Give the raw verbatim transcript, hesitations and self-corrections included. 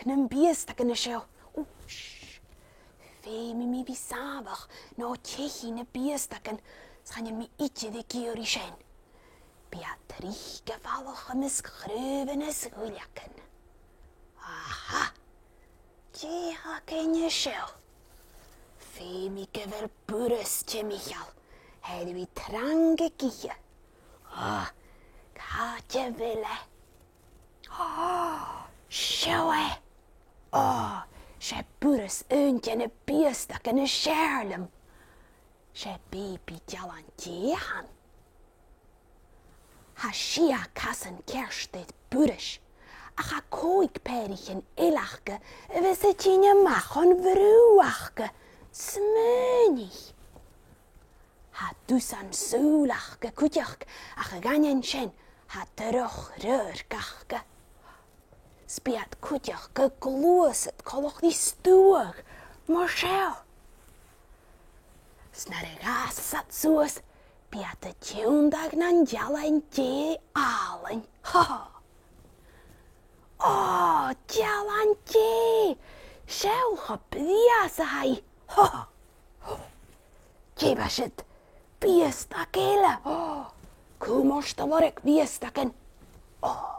nam biastagan an seo. Ò, sh-, feumaidh mi bhith sàmhach no teichidh na biastagan, 's chan eil mi idir ag iarraidh sin. Bidh iad tric a' falach am measg chraobhan is dhuilleagan. Aha! Dè th' againn an seo? Feumaidh gu bheil Burras timcheall. Tha e air a bhith trang ag ithe. Ò, càit a bheil e? Ò, seo e! Ò, 's e Burras aon de na biastagan as fheàrr leam. 'S e bèibidh dealan-dè a th' ann. Tha sia casan ceart air Burras, ach tha còig pàirtean eile aca a bhios a' tighinn a-mach on bhrù aca. Smaoinich! Tha dusan sùil aca cuideachd, ach a dh'aindeoin sin, tha droch fhradharc aca. 'S bidh iad cuideachd a' gluasad coltach ri stuagh, mar seo. 'S nuair a dh'fhàsas iad suas, bidh iad a' tionndadh nan dealan-dè àlainn. Ho, ho! Ò, dealan-dè! Seall cho brèagha 's a tha i. Ho, ho! Dè bha siud? Biastag eile! Ò, cùm ort, a lorg bhiastagan! Ò,